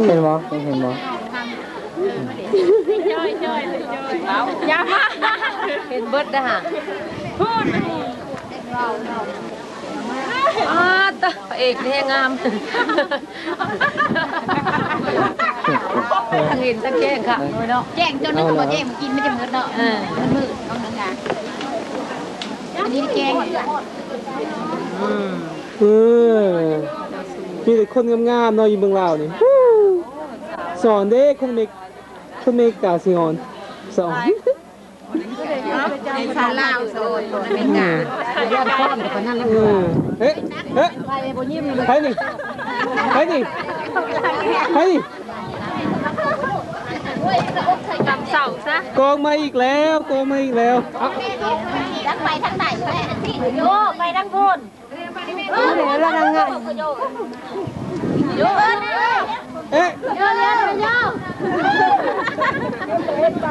ເຫັນບໍ່? ເຫັນບໍ່? ຢ່າມາ ເຫັນເບິດເດີ້ຫັ້ນ. ອ້າ ຕະ ພະເອກແຮງງາມ ທັງເຫັນທັງແຈ້ງຄັກເນາະ. ແຈ້ງຈົນເຂົາບໍ່ແຈ້ງມາກິນມັນຈະເໝິດເນາະ. ເອີ ມັນມືດເນາະ. ອັນນີ້ແຈ້ງ ອືມ ເອີ ມີແຕ່ຄົນງາມໆເນາະ ຢູ່ເມືອງລາວນີ້. ສອນເດ້ ຄົນເມ ຄົນເມກາຊິງອນ ສອນ ສາວລາວ ສອນຄົນອາເມລິກາ. ເອີ ເອະ ເອະ ໃຜນີ້ ໃຜນີ້ ໃຜນີ້ ກອງມາອີກແລ້ວ ກອງມາອີກແລ້ວ. ເອົ້າ ຈັກໄປທາງໃດແລ້ວ ໂອ້ ໄປທາງພຸ້ນ. ເອີ ລະນາງງາມ ເອະ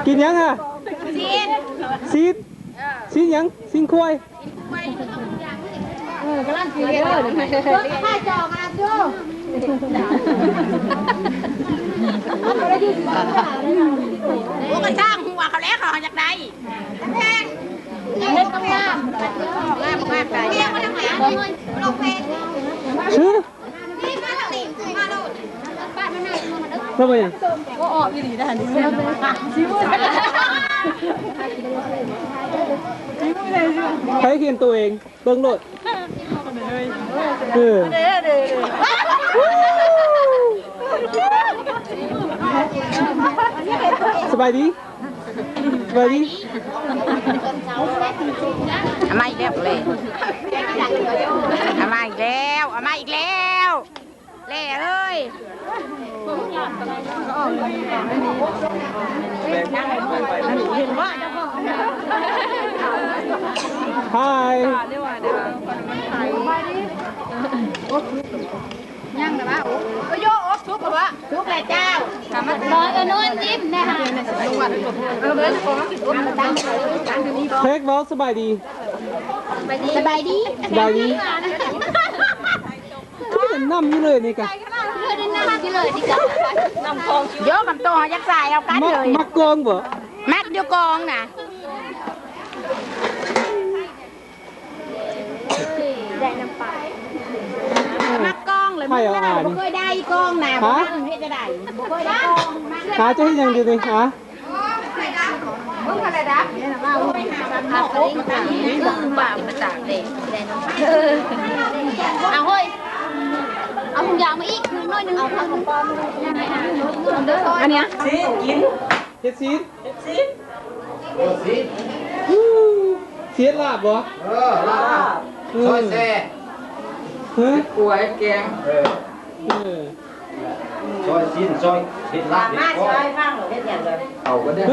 ກິນຫຍັງອະ? ຊີ້ນ ຊີ້ນຫຍັງ? ຊີ້ນຄວາຍ. ເອີ ກຳລັງຊິເຮັດ ຂ້າຈອງອາຢູ່. ໂອ້ ກະຊ່າງຫົວເຂົາແຫຼະ ເຂົາຢາກໄດ້. ເຮັດງາມ ງາມ ງາມໄດ້ ຊື່ ລາວວ່າຫຍັງ? ບໍ່ອອກອີ່ຫຼີໄດ໋ຫັ້ນ. ໃຜເຫັນໂຕເອງ ເບິ່ງໂລດ. ເອີ ສະບາຍດີ. ສະບາຍດີ. ເອົາມາອີກແລ້ວ ເອົາມາອີກແລ້ວ ເອົາມາອີກແລ້ວ ແຫຼເອີຍ. ຮາຍ ຍັງລະວະ? ໂອ້ຍ ໂຍ ໂອ ສຸກລະວະ? ສຸກແລ້ວເຈົ້າ. ນ້ອຍ ເອີ ນ້ອຍ ຈິ້ມແດ່ຫາ. ເພັກເວົ້າສະບາຍດີ. ສະບາຍດີ ສະບາຍດີ. ຄືໄດ້ນຳຢູ່ເລີຍນີ້ກະ ຄືໄດ້ນຳຢູ່ເລີຍນີ້ກະ. ໂຍ ຄຳໂຕເຮົາຢາກສາຍເອົາກັນເລີຍ. ມັກກອງບໍ່? ມັກຢູ່ກອງນະ. ໄດ້ນຳປາ ມັກກອງເລີຍ. ບໍ່ເຄີຍໄດ້ກອງນະ. ຮະ? ເຮັດຈັ່ງໃດ? ບໍ່ເຄີຍໄດ້ກອງ. ຫາ ເຈົ້າເຮັດຫຍັງຢູ່ນີ້? ຫາ ເອົາເຮີ້ຍ ເອົາທຸງຢາງມາອີກໜ້ອຍໜຶ່ງ. ອັນເນີ້ຍ ເຮັດຊີ້ນ ເຮັດຊີ້ນ ເຮັດຊີ້ນ ຊີ້ນລາບບໍ່? ເອີ ລາບ ເອີ ຊອຍແຊ. ຮະ? ເຮັດຂົ້ວ ເຮັດແກງ. ເອີ ເອີ ຊອຍຊີ້ນ ຊອຍ ເຮັດລາບ ມາ ເຮັດກ້ອຍ ຊອຍຟັງ ເຮັດຫຍັງເດີ? ເອົາກັນເດີ.